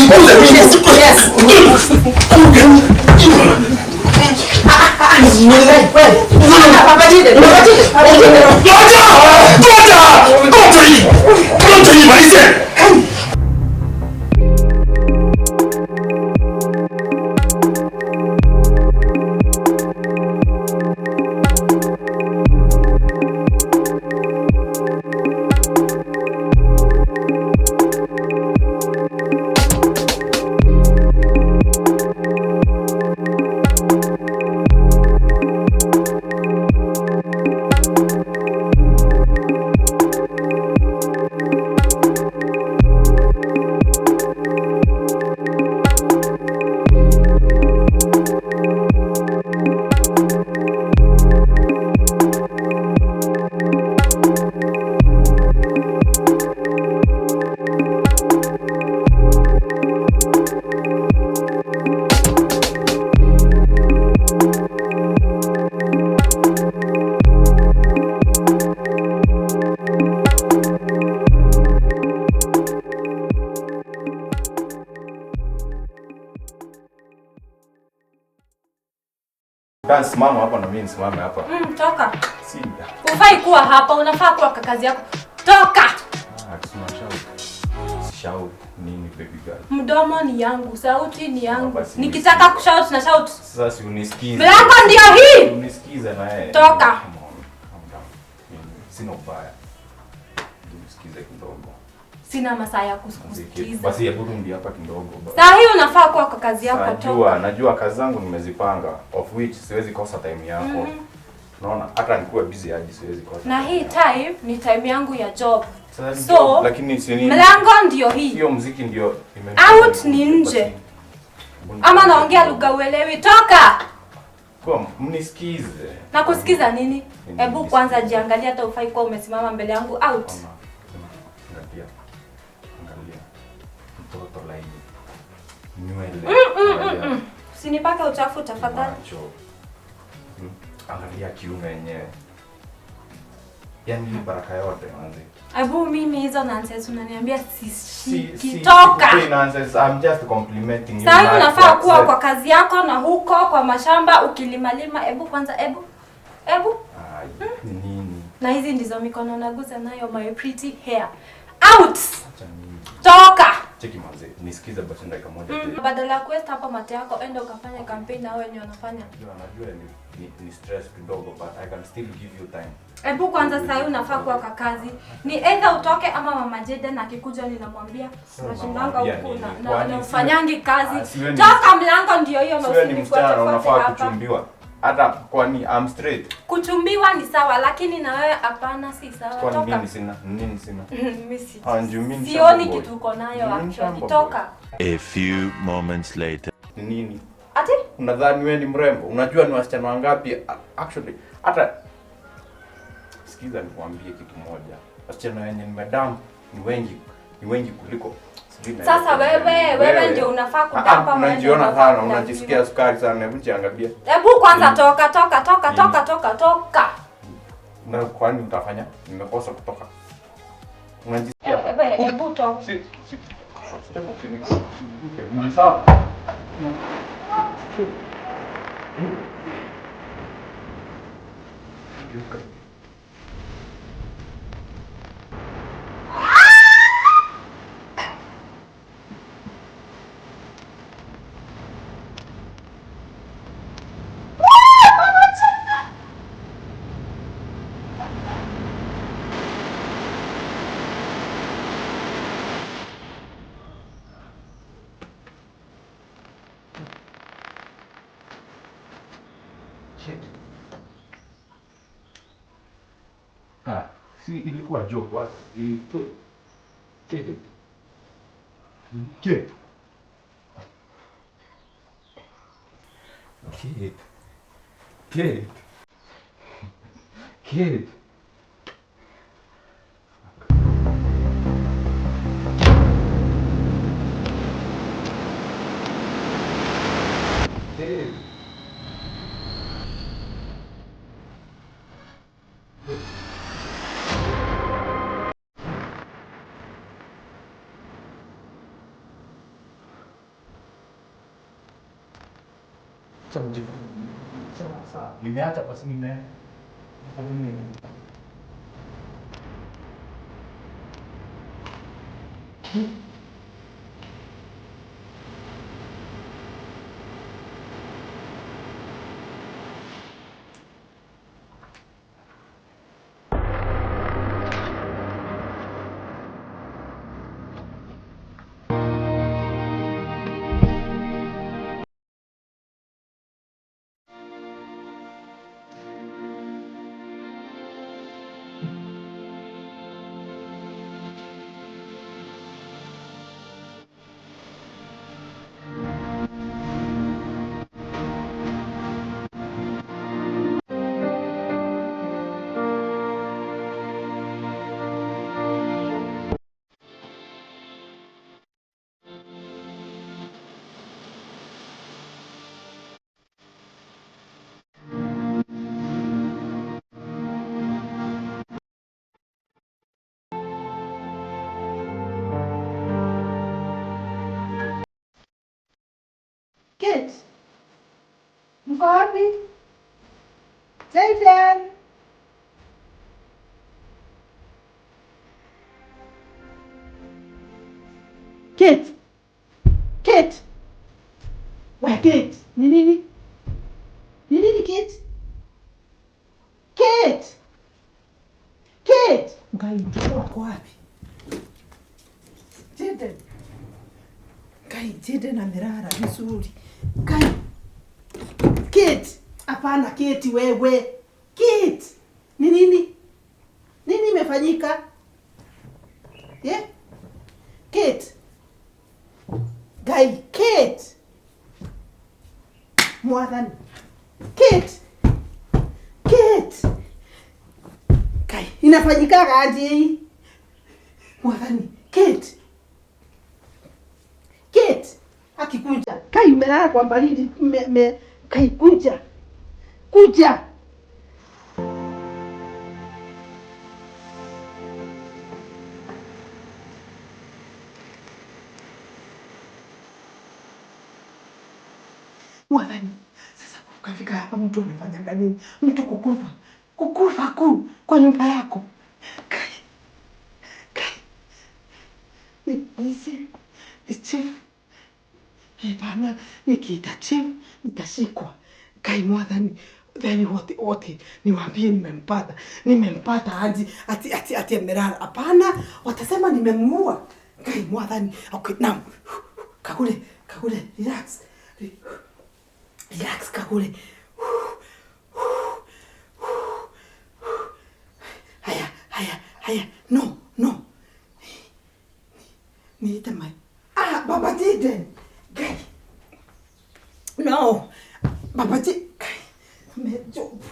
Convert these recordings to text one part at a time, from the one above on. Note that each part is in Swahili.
Unikuze mimi. Yes. Papa Jide, Papa Jide, Papa Jide. Toka! Toka! Toka hii! Toka hii malize! Simama hapa na mimi nisimame hapa. Toka. Si. Hufai kuwa hapa, unafaa kuwa kwa kazi yako. Toka. Ah, shout nini baby girl? Mdomo ni yangu, sauti ni yangu. Nikitaka kushout na shout. Sasa si unisikize. Mlango ndio hii. Unisikize na yeye. Toka. Come on, calm down. Sina ubaya. Unisikize kidogo. Sina masaa ya kusikiza. Basi hebu rudi hapa kidogo. Saa hii unafaa kuwa kwa kazi yako. Najua, najua kazi zangu nimezipanga, of which siwezi kosa time yako. Unaona, hata nikuwe busy aje siwezi kosa. Na hii time ni time yangu ya job. Sasa so, lakini si nini? Mlango ndio hii. Hiyo muziki ndio out ni nje. Ama naongea lugha uelewi. Toka. Kwa mnisikize. Na kusikiza nini? Hebu kwanza jiangalia hata ufai kuwa umesimama mbele yangu. Out. Angalia. Angalia. Mtoto laini. Nywele. Usinipake uchafu tafadhali. Macho. Angalia kiuno yenyewe. Yaani hii baraka yote manzi. Abu mimi hizo nonsense unaniambia sishiki. Toka. Si nonsense, I'm just complimenting you. Sasa unafaa kuwa kwa kazi yako na huko kwa mashamba ukilimalima. Hebu kwanza hebu. Hebu. Nini? Na hizi ndizo mikono nagusa nayo, my pretty hair. Out. Toka. Cheki manzi, nisikize basi dakika moja. Badala ya kuweka hapa mate yako, enda ukafanya campaign na wewe wenyewe wanafanya. Najua ni stress kidogo, but I can still give you time. Hebu kwanza sasa hivi unafaa kuwa kwa kazi. Ni either utoke ama Mama Jeden akikuja ninamwambia unashindanga huku na ufanyangi kazi. Toka mlango ndio hiyo na usinifuate. Unafaa kuchumbiwa. Hata kwani I'm straight. Kuchumbiwa ni sawa lakini na wewe hapana si sawa. Toka. Kwani mimi sina, nini sina? Mimi si. Sioni kitu uko nayo actually. Toka. A few moments later. Nini? Ati? Unadhani wewe ni mrembo? Unajua ni wasichana wangapi actually hata sikiza nikwambie kitu moja. Wasichana wenye madam ni wengi kuliko. Sasa wewe ndio unafaa kudampa. Unajiona sana, unajisikia sukari sana, hebu jiangalie. Hebu kwanza toka toka toka toka toka toka. Na kwani utafanya? Nimekosa kutoka. Unajisikia? Hebu toka. Si. Ni sawa. Si ilikuwa joke wapi? Kate. Kate. Kate. Kate. Kate. Sawa. Nimeacha basi nime. Kate, mko wapi? Jayden. Kate. Kate. We Kate, ni nini? Ni nini Kate? Kate. Kate. Ngai, mtoto wako wapi? Jayden. Kai, Jayden amelala vizuri. Kai. Kate. Hapana Kate wewe. Kate. Ni nini? Nini imefanyika? Yeah? Kate. Guy, Kate. Mwathani. Kate. Kate. Kai, inafanyika aje hii? Mwathani. Kate. Kate. Akikuja. Kai, umelala kwa baridi. Kai, kuja. Kuja. Mwathani. Sasa ukafika hapa mtu amefanya nini? Mtu kukufa. Kukufa ku kwa nyumba yako. Kai. Kai. Ni chief. Bana, nikiita chief nitashikwa. Kai mwathani. Then wote wote niwaambie nimempata. Nimempata aje ati ati ati amelala. Hapana, watasema nimemuua. Kai mwathani. Okay, now. Kagure, Kagure, relax. Relax, Kagure. Haya, haya, haya. No, no. Niite mai. Ah, Baba Jayden. Kai. No. Baba Jayden. Kai. Amejob.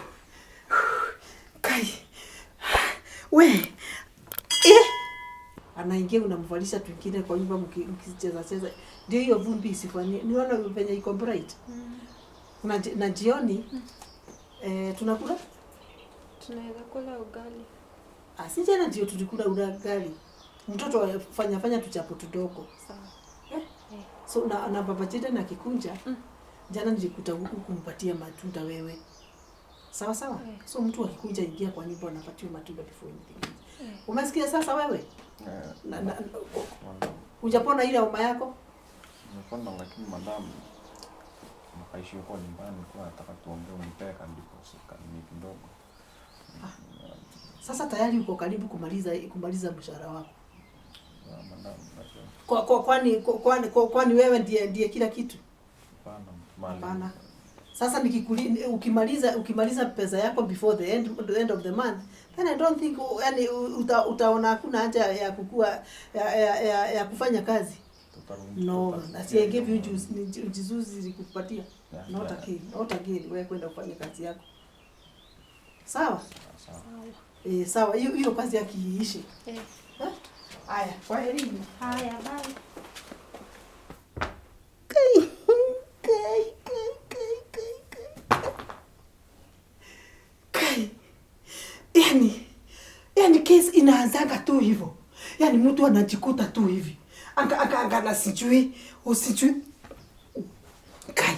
Kai. We. Eh. Anaingia unamvalisha twingine kwa nyumba mkicheza cheza. Ndio hiyo vumbi isifanyie. Niona venye iko bright. Na jioni tunakula? Tunaweza kula ugali. Si jana ndio tulikula ugali. Mtoto fanya fanya tuchapo tudogo. Sawa. So na Baba Jayden akikunja, jana nilikuta huku kumpatia matunda wewe. Sawa sawa? So mtu akikuja ingia kwa nyumba anapatiwa matunda before anything. Umesikia sasa wewe? Na hujapona ile homa yako? Nimepona lakini madam makaishi huko nyumbani kwa nataka tuongee unipee kandipo ni kidogo. Sasa tayari uko karibu kumaliza mshahara wako. Madam, Kwani wewe ndiye kila kitu? Hapana. Hapana. Sasa ukimaliza pesa yako before the end of the month, then I don't think yani utaona hakuna haja ya kukua ya kufanya kazi. No, I gave you juice, juice nilikupatia. Not again, not again. Wewe kwenda kufanya kazi yako. Sawa? Sawa. Sawa, hiyo kazi yake iishe. Haya, kwaherini. Haya, bye. Kai. Kai, kai, kai, kai, kai. Kai. Yani kesi inaanzaga tu hivyo. Yani mtu anajikuta tu hivi. Anga na sijui, usijui. Kai.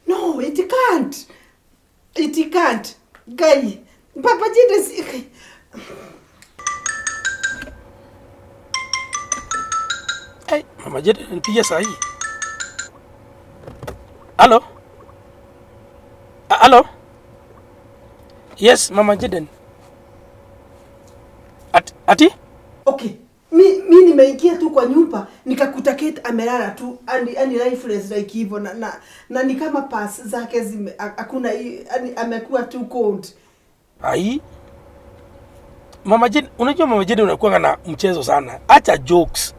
No, it can't. It can't. Guy, Papa Jaden. Hey, Mama Jaden nipigia saa hii. Hello? Hello? Yes, Mama Jaden. Ati? Okay. Mi nimeingia tu kwa nyumba nikakuta Kate amelala tu and lifeless like hivyo na ni kama pass zake zime hakuna, yani amekuwa too cold. Ai. Mama Jaden, unajua Mama Jaden unakuwa na mchezo sana. Acha jokes.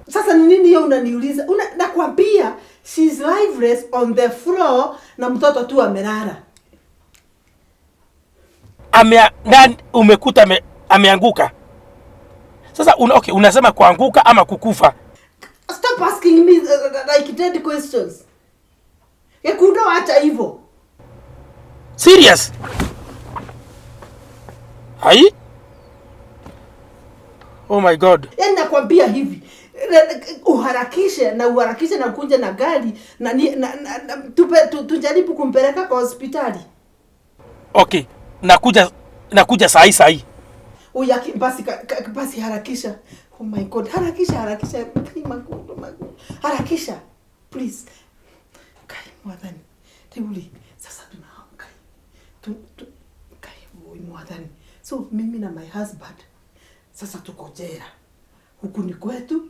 Sasa ni nini hiyo unaniuliza? Nakwambia she's lifeless on the floor na mtoto tu amelala. Umekuta ameanguka. Sasa okay, unasema kuanguka ama kukufa? Stop asking me like dead questions. Yekundo acha hivyo. Serious? Ai? Oh my God. Yaani nakwambia hivi, uharakishe na kunje na gari na tujaribu kumpeleka kwa hospitali. Okay, nakuja saa hii. Uyaki basi harakisha. Oh my God, harakisha. Oh my God. Harakisha. Please. Kai mwadhani. Teuli. Sasa tunaamka. Kai mwadhani. So mimi na my husband sasa tuko jela. Huku ni kwetu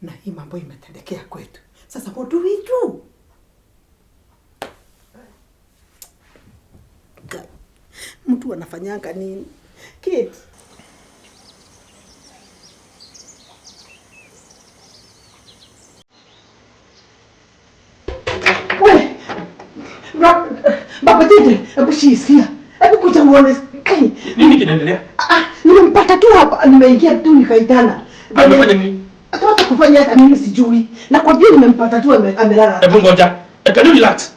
na hii mambo imetendekea kwetu. Sasa what do we do? Kai. Mtu anafanyanga nini? Kate. Baba Jaden, hebu shisia. Hebu kuja uone. Nini kinaendelea? Nimempata tu hapa, nimeingia tu nikaitana. Amefanya nini? Hata kufanya hata mimi sijui. Nakwambia nimempata tu amelala. Hebu ngoja. Can you relax?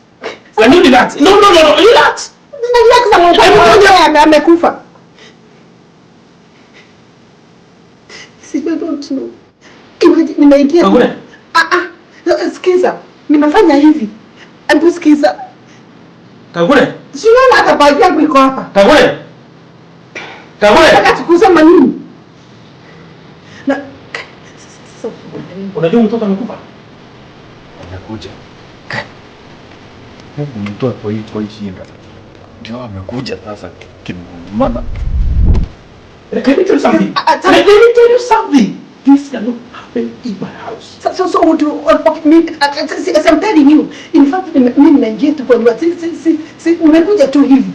Can you relax? No, relax. Relax na mwanangu amekufa. I don't know. Imagine nimeingia. Sikiza. Nimefanya hivi. Hebu sikiza. Kagure. Sio hata bagi yangu iko hapa. Kagure. Kagure. Nataka tukusema nini? Na sasa unajua mtoto amekufa? Amekuja. Mungu mtoe kwa hii shinda. Ndio amekuja sasa kimana. Let me tell you something. Let me tell you something. This cannot happen in my house. So what do me? I'm telling you. In fact, mimi nimeingia tu kwa nyumba. Si nimekuja tu hivi.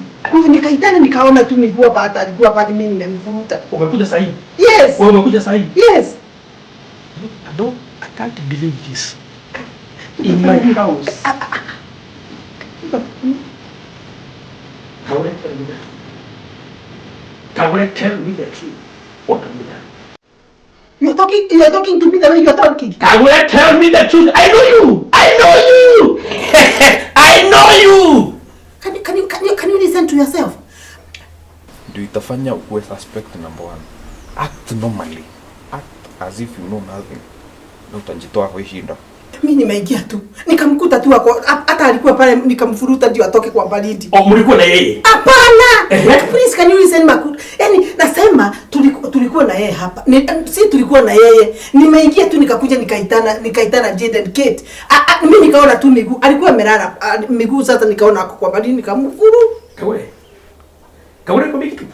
Nikaitana nikaona tu miguu hapa hata alikuwa pale mimi nimemvuta. Umekuja sasa hivi? Yes. Wewe umekuja sasa hivi? Yes. I can't believe this. In my house. Kagure, tell me the truth. What have you done? You're talking to me the way you're talking. Kagure, tell me the truth. I know you. I know you. I know you. Can you listen to yourself? Ndio itafanya ukuwe suspect number 1. Act normally. Act as if you know nothing. Na utajitoa kwa shida. Mimi nimeingia tu. Nikamkuta tu hapo, hata alikuwa pale nikamfuruta ndio atoke kwa baridi. Oh, mlikuwa na yeye? Hapana. Please can you listen Maku? Yaani nasema tulikuwa na yeye hapa. Si tulikuwa na yeye. Nimeingia tu nikakuja nikaitana Jaden Kate. Mimi nikaona tu miguu. Alikuwa amelala miguu, sasa nikaona ako kwa baridi nikamfuru. Kagure. Kagure kwa kitu.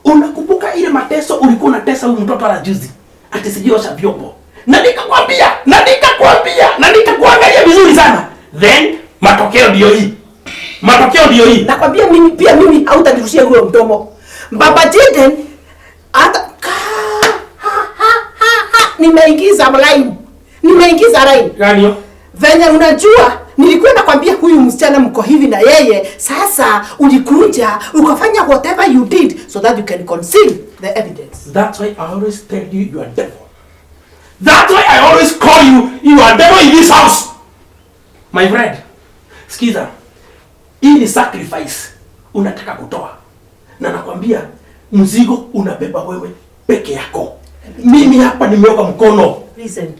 Unakumbuka ile mateso ulikuwa unatesa huyu mtoto ala juzi? Ati sijiosha vyombo. Na nikakwambia, na nikakuangalia vizuri sana. Then matokeo ndio hii. Matokeo ndio hii. Nakwambia mimi pia mimi hautanirushia huo mdomo. Baba Jaden hata nimeingiza line. Nimeingiza line. Gani hiyo? Venye unajua nilikuwa nakwambia huyu msichana mko hivi na yeye, sasa ulikuja ukafanya whatever you did so that you can conceal the evidence. That's why I always tell you you are devil. That's why I always call you, you are devil in this house. My friend, sikiza. Hii ni sacrifice unataka kutoa. Na nakwambia mzigo unabeba wewe peke yako. Mimi hapa nimeoka mkono. Listen.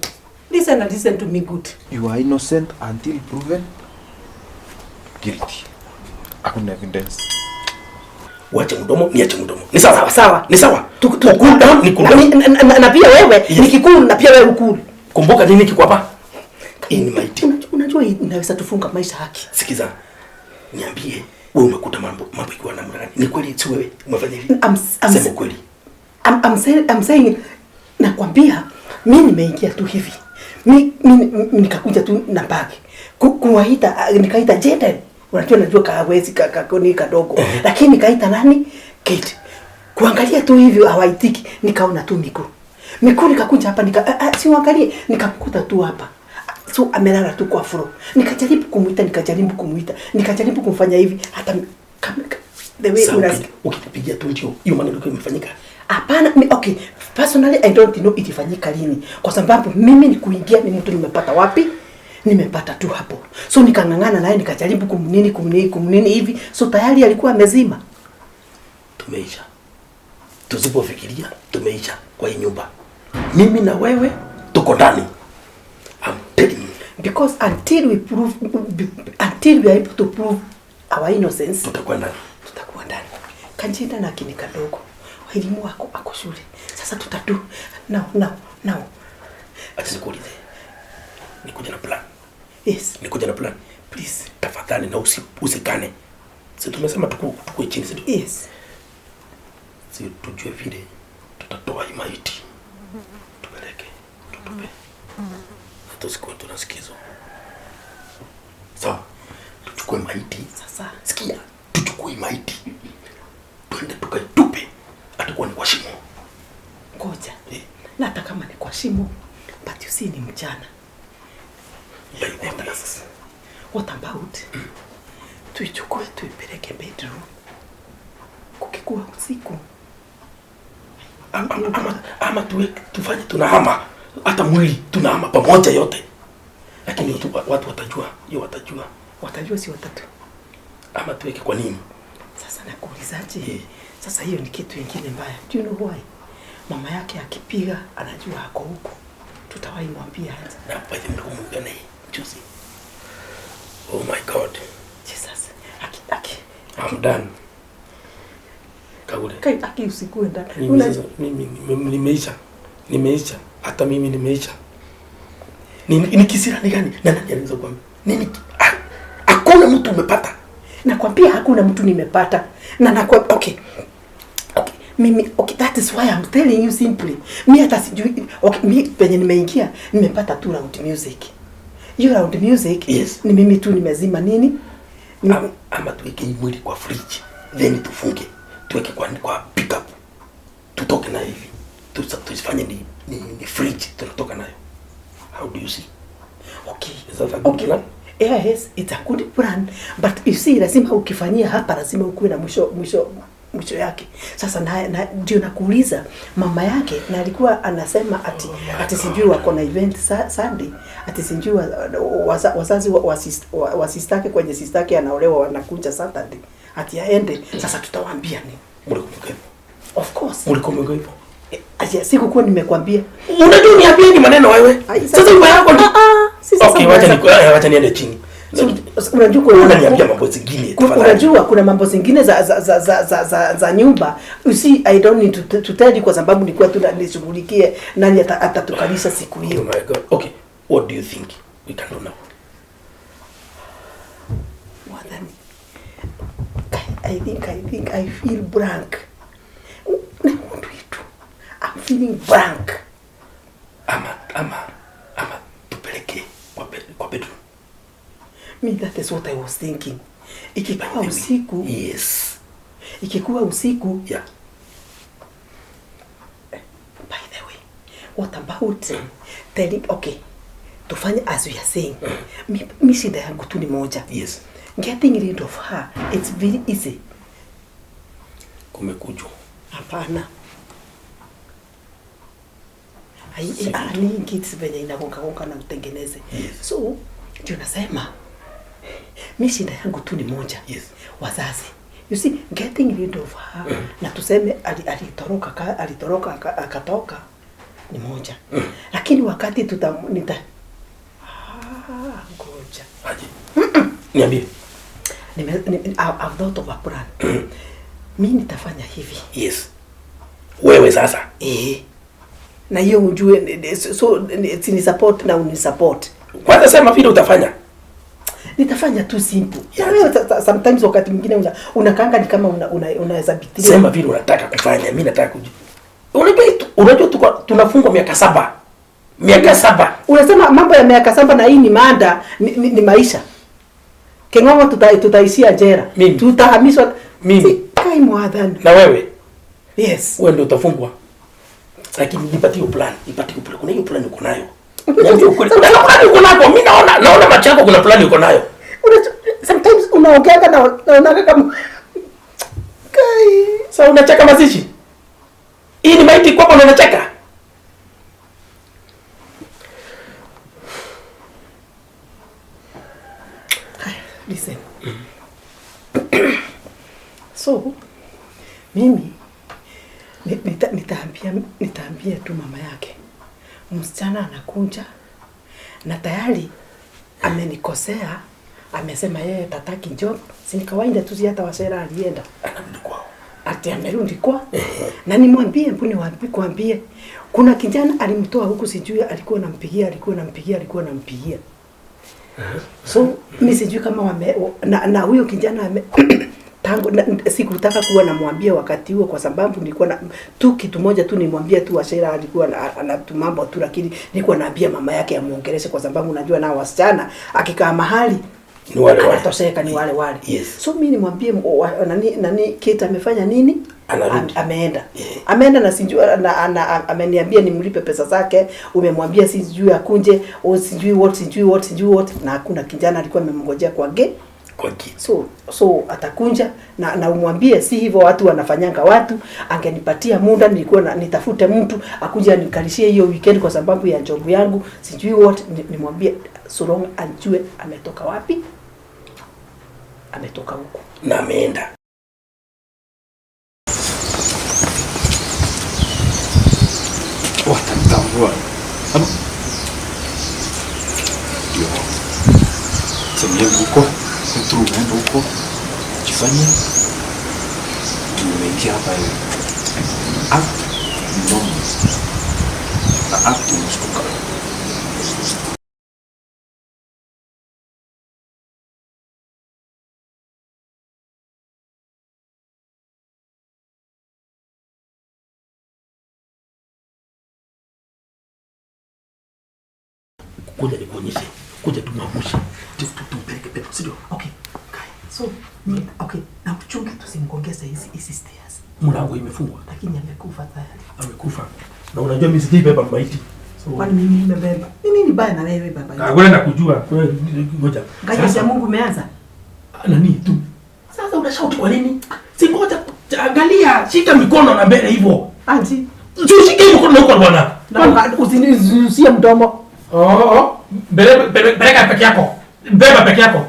Listen and listen to me good. You are innocent until proven Guilty. Hakuna evidence. Wache mdomo, niache mdomo. Ni sawa? Sawa sawa. Ni sawa. Cool down, ni cool down. Na pia wewe Yes. nikikul na pia wewe ukul. Kumbuka nini kiko hapa? Hii ni maiti. Unajua inaweza tufunga maisha haki. Sikiza. Niambie, wewe umekuta mambo ikiwa namna gani? Ni kweli si wewe umefanya hivi? Sema kweli. I'm saying nakwambia mimi nimeingia tu hivi. Mimi nikakuja tu na bag. Kuwaita nikaita Jaden. Unajua najua kawezi kakoni kadogo. Lakini nikaita nani? Kate. Kuangalia tu hivi hawaitiki, nikaona tu miguu. Miguu nikakuja hapa nika si uangalie, nikamkuta tu hapa. So amelala tu kwa floor. Nikajaribu kumuita, nikajaribu kumfanya hivi hata the way unasikia. Ukinipigia tu ndio hiyo maneno ndio imefanyika. Hapana, okay, personally I don't know ilifanyika lini. Kwa sababu mimi ni kuingia ni mtu nimepata wapi? Nimepata tu hapo. So nikangangana naye nikajaribu kumnini hivi. So tayari alikuwa amezima. Tumeisha. Tusipofikiria tumeisha kwa hii nyumba. Mimi na wewe tuko ndani. I'm telling you. Because until we are able to prove our innocence, tutakuwa ndani. Tutakuwa ndani. Kanjenda na kini kadogo. Elimu wako ako shule. Sasa tutadu. Now. Acha nikuulize. Nikuja na plan. Yes. Nikuja na plan. Please. Tafadhali na usikane. Si tumesema tukue chini si? Yes. Si tujue vile tutatoa hii maiti. Tupeleke, tutupe. Na tusikuwe tunasikizwa. Sawa. Tuchukue maiti. Sasa. Sikia, tuchukue maiti. Twende tukaitupe. Atakuwa ni kwa shimo. Ngoja. Na hata kama ni kwa shimo, but you see ni mchana. What about tuichukue tuipeleke bedroom? Kukikuwa usiku. Ama tufanye tunahama hata mwili tunahama pamoja yote. Lakini watu watajua, hiyo watajua. Watajua si watatu. Ama tuweke kwa nini? Sasa nakuulizaje? Sasa hiyo ni kitu kingine mbaya. Do you know why? Mama yake akipiga anajua ako huko. Tutawahi mwambia aje. Na by the way mnakumbuka naye juzi. Oh my God. Jesus. Aki. I'm done. Kagure. Kai aki usikue ndani. Mimi nimeisha. Nimeisha. Hata mimi nimeisha. Ni kisira ni gani? Na nani anaweza kuambia? Nini? Hakuna mtu umepata. Nakwambia hakuna mtu nimepata. Na nakwambia okay. Okay, mimi okay, that is why I'm telling you simply. Mimi hata sijui okay, mimi penye nimeingia nimepata tu round music. Hiyo round music yes. Ni mimi tu nimezima nini? Ama tuweke mwili kwa fridge then tufunge. Tuweke kwa pickup. Tutoke na hivi. Tusifanye ni fridge tunatoka nayo. How do you see? Okay. Is that a good plan? Yes, it's a good plan. But you see, lazima ukifanyia hapa lazima ukuwe na mwisho yake. Sasa na ndio nakuuliza mama yake na alikuwa anasema ati sijui wako na event Sunday, ati sijui wazazi wa sister yake kwenye sister yake anaolewa wanakuja Saturday. Ati aende. Sasa tutawaambia nini? Mlikumbuka hivyo? Of course. Mlikumbuka hivyo? Aje sikukuwa nimekwambia. Unajua niambie ni maneno wewe. Sasa wewe yako ndio. Okay, wacha niende chini. Unajua unaniambia mambo zingine. Unajua kuna mambo zingine za nyumba. You see, I don't need to tell you kwa sababu nilikuwa tu nishughulikie nani atatukalisha siku hiyo. Oh my God. Okay, what do you think we can do now? Well then, I think I feel blank. What do you do? I'm feeling blank. Ama tupeleke kwa bedroom. Me, that is what I was thinking. Ikikuwa usiku. Yes. Ikikuwa usiku. Yeah. By the way, what about telling, okay, tufanye as we are saying. Mi shida yangu tu ni moja. Yes. Getting rid of her, it's very easy. Kumekujwa. Hapana. Ni kitu venye inagonga na utengeneze. Yes. So, ndio nasema mi shida yangu tu ni moja. Yes. Wazazi. You see, getting rid of her na tuseme alitoroka akatoka ni moja. Lakini wakati nita ngoja. Aje. Niambie. I've thought of a plan. Mimi nitafanya hivi. Yes. Wewe sasa. Na hiyo ujue, so ni support na unisupport. Kwanza sema vile utafanya. Nitafanya tu simple. Wewe sometimes wakati mwingine unakaanga ni kama unaweza bitiria. Sema vile unataka kufanya, mimi nataka kujua. Unajua tunafungwa miaka 7. Miaka 7. Unasema mambo ya miaka 7 na hii ni mada, ni maisha. Kengongo tutaishia jela. Tutahamishwa. Mimi. Kai mwadhani. Na wewe? Yes. Wewe ndio utafungwa. Lakini nipatie plan, nipatie plan. Kuna hiyo plan uko nayo. Niambie ukweli. Kuna plan uko nayo. Mimi naona macho yako kuna plan uko nayo. Sometimes unaongea na unaona kama kai. Sasa unacheka mazishi. Hii ni maiti kwako na unacheka. Listen. So mimi nitaambia tu mama yake. Msichana anakuja na tayari amenikosea, amesema yeye tataki job. Si ni kawaida tu, si hata Wasera alienda. Anarudi kwao. Ati amerudi kwao. Na nimwambie, mbuni wapi kuambie. Kuna kijana alimtoa huku, sijui alikuwa anampigia. So mimi sijui kama wame na huyo kijana tangu sikutaka kuwa namwambia wakati huo kwa sababu nilikuwa na tu kitu moja tu nimwambia tu Wasera alikuwa ana mambo tu, lakini nilikuwa naambia mama yake amuongeleshe kwa sababu unajua na wasichana akikaa mahali ni wale wale anatosheka, ni wale wale. Yes. So mimi nimwambie nani Kate amefanya nini? Ameenda. Yeah. Ameenda na sijui na ameniambia nimlipe pesa zake, umemwambia sijui akunje, au sijui what na hakuna kijana alikuwa amemngojea kwa gate. So atakunja na umwambie si hivyo watu wanafanyanga watu. Angenipatia muda nilikuwa nitafute mtu akuje anikalishie hiyo weekend kwa sababu ya job yangu, sijui what. Nimwambie so long ajue ametoka wapi, ametoka huko na ameenda. Watatambua. Ndio. Semye huko, mtu unaenda huko. Jifanye tumeingia hapa hivi. Act normal. Na act umeshtuka. Kuja nikuonyeshe. Kuja tumwamshe. Tumpeleke pepo, si ndio? Okay. Kai. So, okay, na uchunge tusimgongeze hizi stairs. Mlango imefungwa. Lakini amekufa tayari. Amekufa. Na unajua mimi sijai maiti. So, kwani mimi nimebeba? Ni nini baya na wewe baba? Ah, wewe nakujua. Wewe ngoja. Ngaja ya Mungu umeanza. Nani tu? Sasa unashout kwa nini? Si ngoja, angalia, shika mikono na mbele hivyo. Anti, ushike mikono huko bwana. Na usinizusie mdomo. Oh. Peleka peke yako. Beba peke yako.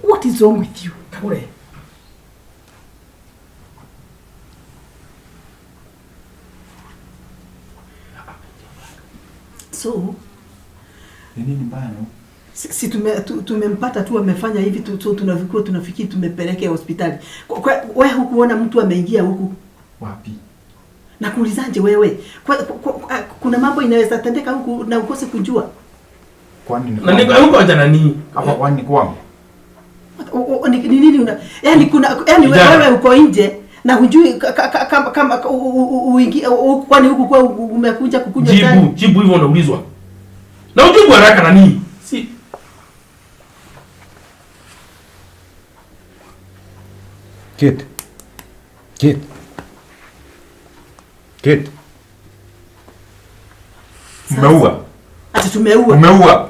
What is wrong with you? Kabure. So, ni nini mbaya no? Si tumempata tu amefanya hivi tu, tunafikiri tunafikiri tumepeleke hospitali. Wewe hukuona mtu ameingia huku? Wapi? Na kuulizanje wewe? Kuna mambo inaweza tendeka huku na ukose kujua. Kwani ni na niko huko jana nini? Hapa kwani ni kwangu? Ni nini una? Yaani kuna yaani wewe uko nje na hujui kama uingie kwani huku kwa umekuja kukunywa chai. Jibu hivyo unaulizwa. Na ujibu haraka nani? Si Kate. Kate. Kate. Umeua. Ati tumeua. Umeua.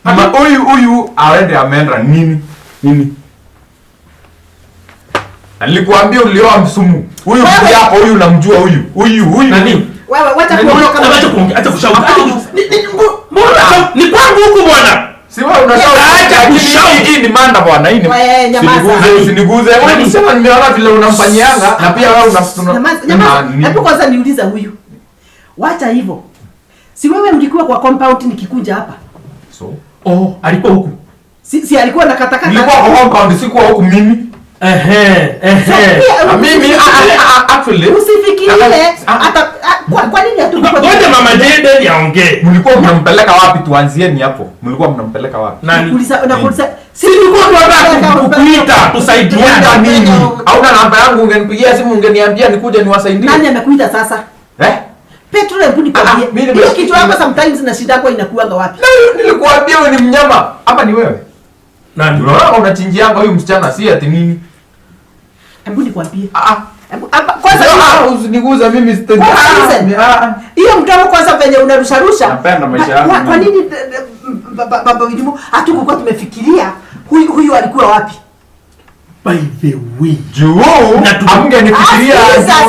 Ama huyu aende ameenda nini? Nini? Nilikuambia ulioa msumu. Huyu yako huyu unamjua huyu. Huyu. Nani? Wewe wacha kuongea kama acha kuongea, acha kushauri. Mbona ni kwangu huku bwana? Si wewe unashauri. Acha kushauri. Hii ni manda bwana, hii ni. Nyamaza. Usiniguze. Wewe unasema nimeona vile unamfanyianga na pia wewe Nyamaza. Hebu kwanza niuliza huyu. Wacha hivyo. Si wewe ulikuwa kwa compound nikikunja hapa? So, oh, alikuwa huku. Si alikuwa nakatakata. Nilikuwa kwa compound, sikuwa huku mimi. Na mimi actually usifikirie hata kwa nini hatukuwa. Ngoja mama Jayden yaongee. Mlikuwa mnampeleka wapi? Tuanzieni hapo. Mlikuwa mnampeleka wapi? Nani? Nakuuliza. Si tulikuwa tunataka kukuita tusaidiane nini? Hauna namba yangu, ungenipigia simu ungeniambia nikuje niwasaidie. Nani amekuita sasa? Petro, hebu nikwambie. Hiyo kitu yako sometimes na shida yako inakuanga wapi? Nilikuambia wewe ni mnyama. Hapa ni wewe. Nani? Unaona unachinjianga huyu msichana si ati nini? Hebu nikwambie. Kwanza usiniguze mimi sitendi. Hiyo mdomo kwanza venye unarusharusha. Napenda maisha yangu. Kwa nini baba Widimu hatukuwa tumefikiria huyu alikuwa wapi? By the way, juu amngenifikiria.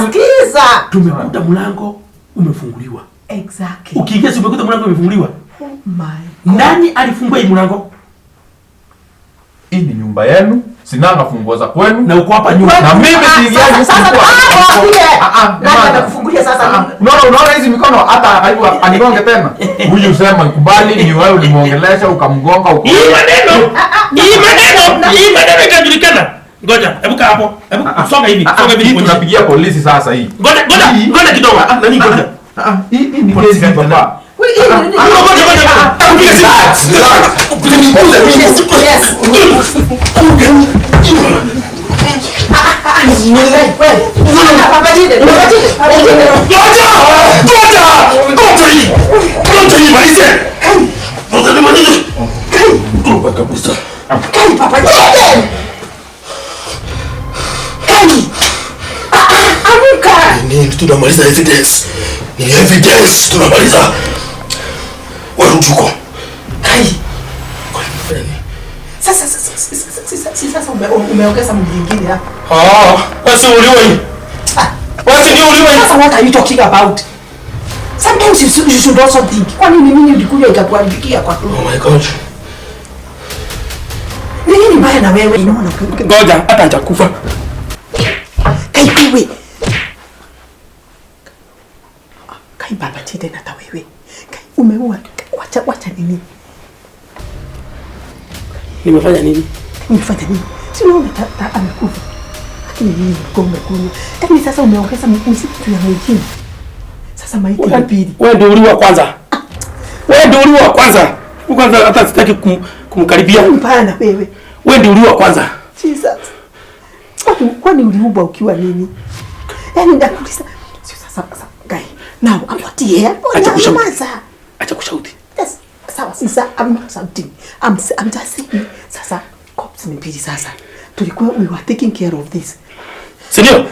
Sikiza. Tumekuta mlango umefunguliwa. Exactly. Ukiingia umekuta mlango umefunguliwa. Oh my God. Nani alifungua hii mlango? Hii ni nyumba yenu, sinanga funguo za kwenu. Na uko hapa nyuma. Na mimi siingiaje sasa. Nani anakufungulia sasa? Unaona hizi mikono hata karibu anigonge tena. Huyu sema nikubali ni wewe ulimuongelesha ukamgonga uko. Hii maneno itajulikana. Ngoja, hebu kaa hapo. Hebu songa hivi, songa hivi. Tunapigia polisi sasa hii. Ngoja kidogo. Nani ngoja? Hii ni kesi baba. Tunamaliza evidence. Ni evidence tunamaliza. Wewe mchuko. Kai. Sasa sasa umeongeza mwingine hapa. Wewe uliwe hii. Wewe ndio uliwe hii. Sasa what are you talking about? Sometimes you should also think. Kwa nini mimi nilikuja ikakuharibikia kwa tu? Oh my God. Nini mbaya na wewe? Unaona ngoja hata nitakufa. Kai wewe. Kai baba Jayden hata wewe. Kai umeua. Wacha nini? Nimefanya nini? Nimefanya nini? Si unaona amekufa. Lakini mimi nilikuwa umekunywa. Yaani sasa umeongeza msitu ya mwingine. Sasa maiti ya pili. Wewe ndio uliwa kwanza. Wewe ndio uliwa kwanza. Kwanza hata sitaki kumkaribia. Hapana wewe. Wewe ndio uliwa kwanza. Jesus. Kwani uliumbwa ukiwa nini? Yaani ndakuuliza. Sio sasa guy. Now I'm not here. Acha kushauti. Yes. Sawa, sasa I'm not shouting. I'm just saying. Sasa cops ni mbili sasa. Tulikuwa we were taking care of this. Sindio?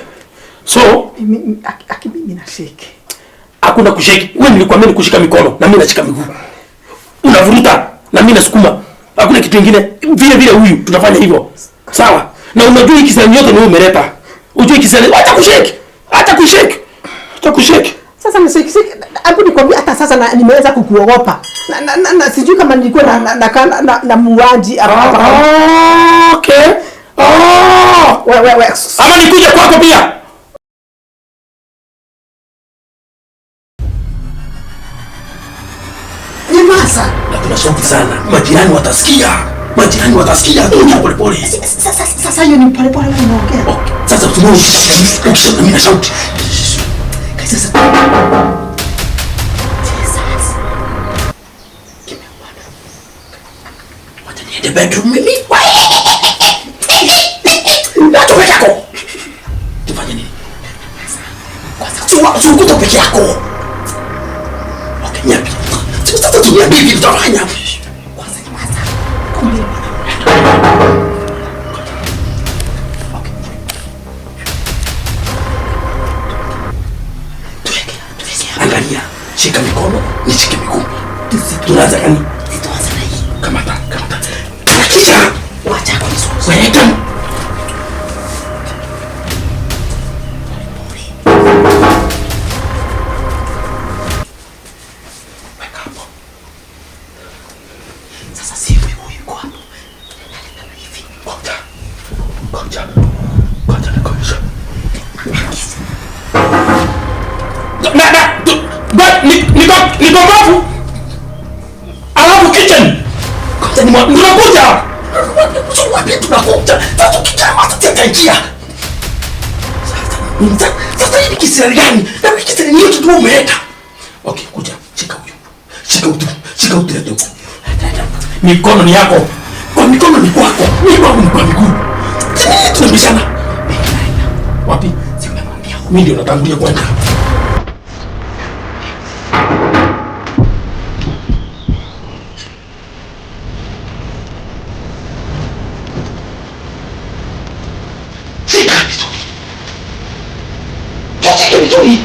So mimi na shake. Hakuna kushake. Wewe nilikwambia nikushika mikono na mimi nashika miguu. Unavuruta na mimi nasukuma. Hakuna kitu kingine. Vile vile huyu tunafanya hivyo. Sawa? Na unajua hiki kisani yote ni wewe umeleta. Unajua hiki kisani acha kushake. Acha kushake. Acha kushake. Sasa nishake. Hapo nikwambia hata sasa nimeweza kukuogopa. Na sijui kama nilikuwa na muuaji hapa. Okay. Wewe. Ama nikuje kwako pia. Nyamaza. Na kuna sauti sana. Majirani watasikia. Majirani watasikia. Tulia pole pole. Sasa hiyo ni pole pole wewe unaongea. Okay. Sasa tunaona ukisha mimi na sauti. Sasa. Jesus. Kimeumana. Wacha niende bedroom mimi. Wacha peke yako. Tufanye nini? Kwanza chukua peke yako. Okay, nyapi. Sasa tuniambie vipi tutafanya? Kwanza nyamaza. Kumbe okay. Tuweke. Angalia, shika mikono, nishike miguu. Tunaanza gani? Tuanze na hii. Kamata. Kisha wacha kunizuia. Weka. Weka hapo. Sasa si huyu yuko hapo. Hivi. Ngoja. Ngoja nikuonyeshe. Na niko mbavu. Alafu kitchen. Ngoja ni Tunakuja. Wapi tunakuja? Sasa ukijama sasa njia. Sasa hii ni kisirani gani? Na kisirani ni kitu umeleta. Okay, kuja. Shika huyu. Shika huyu. Shika huyu. Mikono ni yako. Kwa mikono ni kwako. Mimi wangu ni kwa miguu. Sisi tunabishana. Wapi? Si umemwambia. Mimi ndio natangulia kwenda. Shika vizuri. Shika vizuri.